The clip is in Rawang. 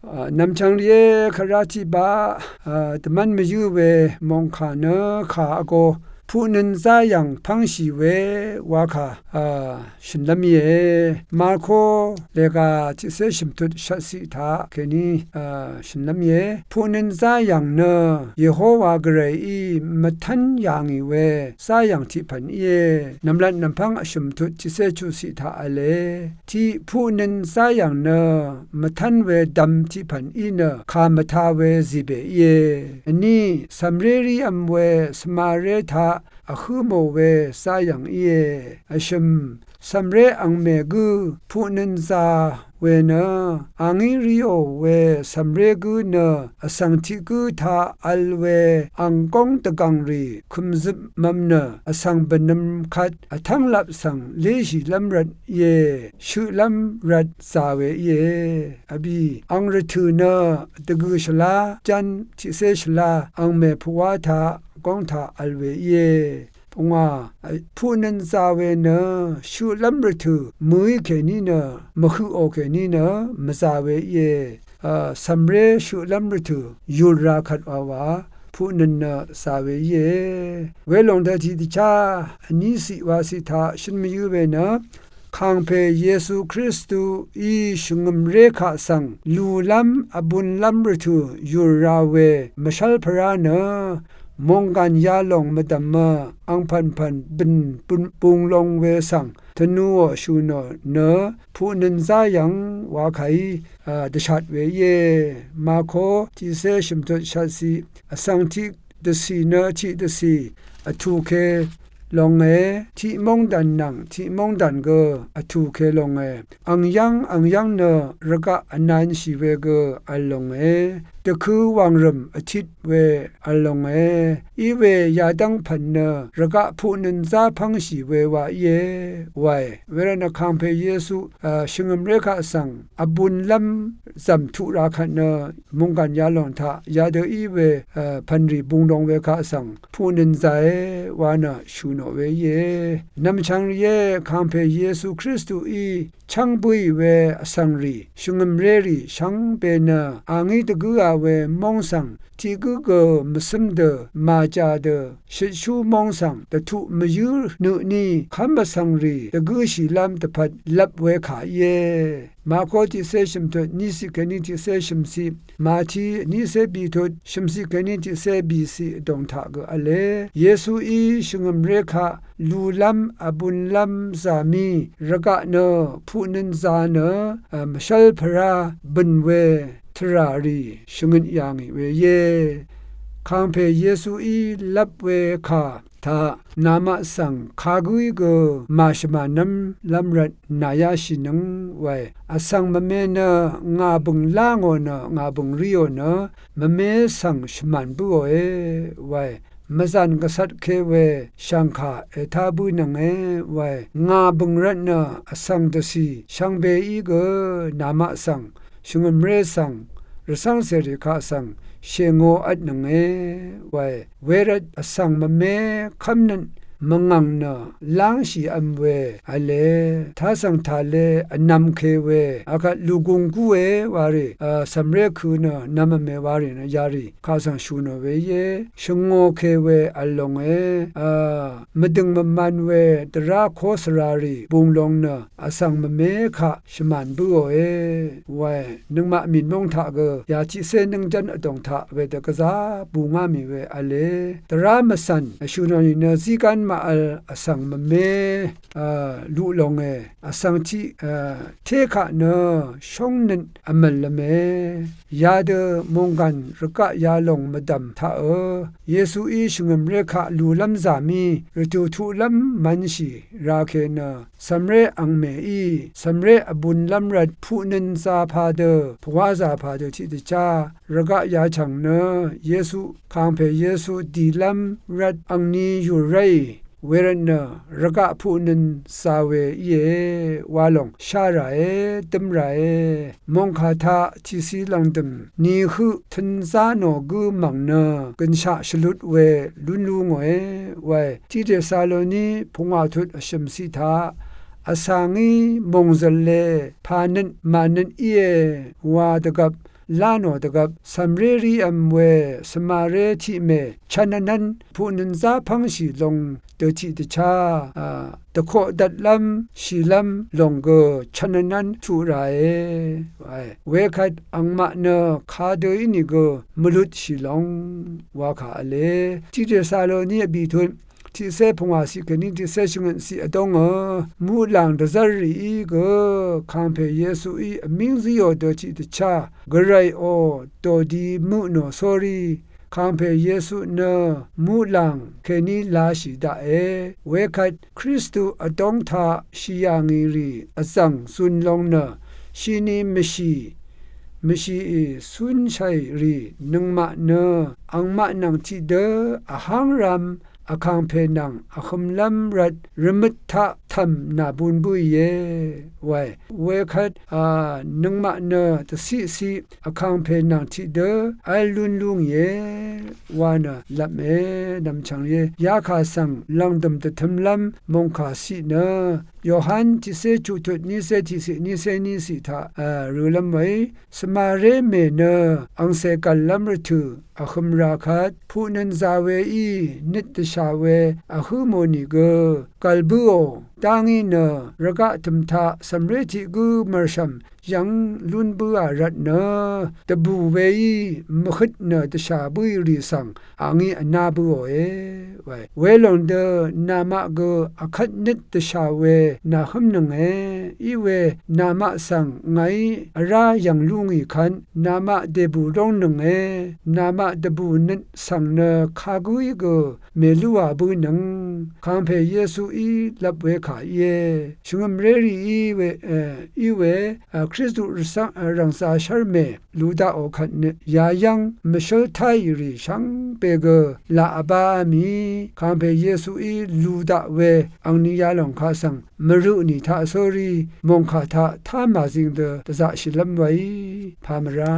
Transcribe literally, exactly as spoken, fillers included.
Nv̀mchv̀ng rìé kvrá tiqbaq dvmv́n mvyǿ we mòngkà nø kà vgō puqnøn záyv̀ng pv́ngshì we wa kà shø̀nlv́m íe. Marko lèga tiqcé shø̀mtut shvtciq taq kèní shø̀nlv́m íe. Puqnøn záyv̀ng nø Yehowa Gvrayí mvtv́n yà ngì we záyv̀ng tiqpv̀n íe. Nv̀mlat nv̀mpv́ng vshø̀mtut tiqcé chuqciq taq v̄le. Tiq puqnøn záyv̀ng nø mvtv́n we dvm tiqpv̀n í nø kà mvtā we zìbè íe. Vní cv̀mré rí v̄m we svmaré taq vhǿ mò we záyv̀ng íe. Vshø̀m cv̀mré angmè gǿ puqnøn zā we nø a ngí ríò we cv̀mré gǿ nø vsvng tiq gǿ taq vl we ang góng dvgv̀ng rì kø̀mzøp mv̄m nø vsvng bvnøm kvt vtv́nglap svng léshìlv́m rvt íe. Shøqlv́m rvt zā we íe. Vbì ang rvtø̀ nø dvgø̀ shvlá ján tiqcé shvlá angmè puqwá taq góng taq vl we íe. Pungwà puqnøn zā we nø shøqlv́m rvtø̀ mø̀í kèní nø mvhøqò kèní nø mvzā we íe. Cv̀mré shøqlv́m rvtø̀ yùl ra kvt wawa puqnøn nø zā we íe. Welòng dø tiqdvchá vní ciq waciq taq shǿn mvyǿ we nø Kàngpè Yesu Kristuí shvngø̀mré kaq svng lùlv́m vbunlv́m rvtø̀ yùl ra we mvshv́lpvrá nø mònggàn yalòng mvdv̀mø angpv̀npv̀n bø̀n bung long we svng tvnuò shø̀ nò nø puqnøn záyv̀ng wa kàí dvshat we íe. Marko tiqcé shø̀mtut shvtciq vsvng tiq dvcì nø tiqdvcì vtùke longe, tiq móngdàn nvng tiq móngdàn gø vtùke longe. Ang yv́ng ang yv́ng nø rvgaq vnanshì we gø vl longe, dvkø̄ wàngrø̀m vtit we vl longe. Iwe yadv́ng pv̀n nø rvgaq puqnøn zápv́ngshì we wa íe wae. Wervtnø Kàngpè Yesu shvngø̀mré kaq svng vbunlv́m zv̀m tuq ra kvt nø mònggàn yalòng taq yadø í we pv̀nrì bung long we kaq svng puqnøn zàe wa nø shù nò we íe. Nv̀mchv̀ng rìé, Kàngpè Yesu Kristuí chv́ng bǿì we vsvng rì shvngø̀mré rì shvngbe nø a ngí dvgǿa we móng svng tiq gǿ gø mvcǿm dø màjà dø shøtshú móng svng dvtuq mvyǿ nø tní kv́m vsvng rì dvgǿshìlv́m dvpvt lvp we kà íe. Maqko tiqcé shø̀mtut niqciq kèní tiqcé shø̀mciq, Mati niqcé bìtut shø̀mciq kèní tiqcé bìciq vdòng taq gø v̄le. Yesuí shvngø̀mré kaq lulv́m vbunlv́m zà mí rvgaq nø puqnøn zā nø mvshv́lpvrá bø̀n we tvrà rì shvngøt yà ngì we íe. Kàngpè Yesuí lvp we kà taq namaq svng kagǿí gø màshvmànv́m lv́m rvt nàyáshìnøng wae. Vsvng mvme nø ngà bø̀ng lá ngò nø ngà bø̀ng ríò nø mvme svng shvmàn bǿòe wae. Mvzàn gvcvtke we shv̀ngkà ètá bǿnønge wae. Ngà bø̀ng rvtnø vsvng dvcì shvngbeí gø namaq svng shvngø̀mré svng rvcv́ngcèrì kaq svng shèngōvtnønge wae. Wervt vsvng mvme kv́mnøt mvngv̀ng nø lángshìvm we v̄le. Tasv̀ng tàle vnvmke we akvt lùgung gúe warì, cv̀mré kø̄ nø nvmvme warì nø yarì kaq svng shù nò we íe. Shvngōke we vl longe. Mvdø̀ng mvman we dvrá kó svrarì bung long nø vsvng mvme kaq shvmàn bǿòe wae. Nøngmaq mìnmóng taq gø yà tiqcé nǿngjv́n vdòng taq wedø gvzá bungá mì we v̄le. Dvrá mvcv̀n vshø̀ nò nìnø zígán màvl vsvng mvme luq longe. Vsvng tiq té kaq nø shóngnøt vmv̀nlvme. Yadø mònggàn rvgaq yalòng mvdv̀m taqø Yesuí shvngø̀mré kaq lùlv́m zà mí rvtø̀ tuqlv́m mv̄nshì rake nø cv̀mré angmèí cv̀mré vbunlv́m rvt puqnøn zāpā dø pvwá zāpā dø tiqdvchá rvgaq yachv̀ng nø Yesu, Kàngpè Yesu dìlv́m rvt angni yùl ráì wervtnø rvgaq puqnøn zā we íe wa lòng shá ràe, dǿm ràe. Mòngkà taq tìci lv̀ngdø̀m ni høq tø̄n zá nò gǿ mv̀ng nø gø̀nshaq shvlut we lún lú ngòe wae. Tiqdè Tesaloni pungwà tut vshø̀m ciq taq vsvng ngí mòngzø̀le pànøt mànøt íe wa dvgvp lá nò dvgvp cv̀mré rí v̄m we svmaré tiqmè chv̄n vnv́n puqnøn zá pv́ngshì long dø tiqdvchá a dvkoqdvtlv́m shìlv́m lòng gø chv̄n vnv́n tuq ràe. Wekvt angmaq nø kadø ínìgø mvlutshì long wa kà v̄le. Tiqdè Tesaloni vbìtut tiqcé pungwàciq kèní tiqcé shvngøtciq vdóngø muqlàng dvzv́r rìí gø kàngpè Yesuí vmíng zíò dø tiqdvchá gvrayò dòdi mø nò sórí kàngpè Yesu nø muqlàng kèní lashì daqe. Wekvt Kristu vdóng taq shì yà ngì rì vzv̀ng zun long nø shini mvshì mvshìì cúnshàì rì nøngmaq nø angmaq nvng tiqdø vháng ram vkàngpè nvng vhømlv́m rvt rvmøt taq tv̀m nàbun bǿìe wae. Wekvt a nøngmaq nø dvciqciq vkàngpè nvng tiqdø v́l lún lú ngìe wa nø lvpme nv̀mchv̀ng ye. Yakà svng lv̀ngdø̀m dvtømlv́m mòngkà ciq nø Yohan tiqcé chuqtut nícé tiqciq nícé níciq taq a rølv́m wèí svmaré mè nø angcè gv̀llv́m rvtø̀ vhøm ra kvt puqnøn za weí nøt dvshà we vhǿ mò nìgø gv̀l bǿò. Dá ngí nø rvgaq tø̀m taq cv̀mré tiq gǿ mv̀rshv̀m yv̀ng lún bǿà rvtnø dvbù weí mvhøt nø dvshà bǿì rì svng a ngí vná bǿòe. Welòng dø namaq gø vkvt nøt dvshà we nàhǿmnønge. Iwe namaq svng ngàí vrá yv̀ng lú ngì kvt namaq dèbù róngnønge. Namaq dvbù nøt svng nø kagǿí gø mèlúà bǿnøng kàngpè Yesuí lvp we kà íe. Shvngø̀mré rìí we e, í we a Kristu rvcv́ng a rv̀ngzā shv́rmè lu daqò kvt nø yayv́ng mvshǿl táì rì shvngbe gø laq vbá mì kàngpè Yesuí lu daq we angni yalòng kaq svng mvrø nì taq sórí mòngkà taq tá màzing dø dvzaqshìlv́m weí pà mvrá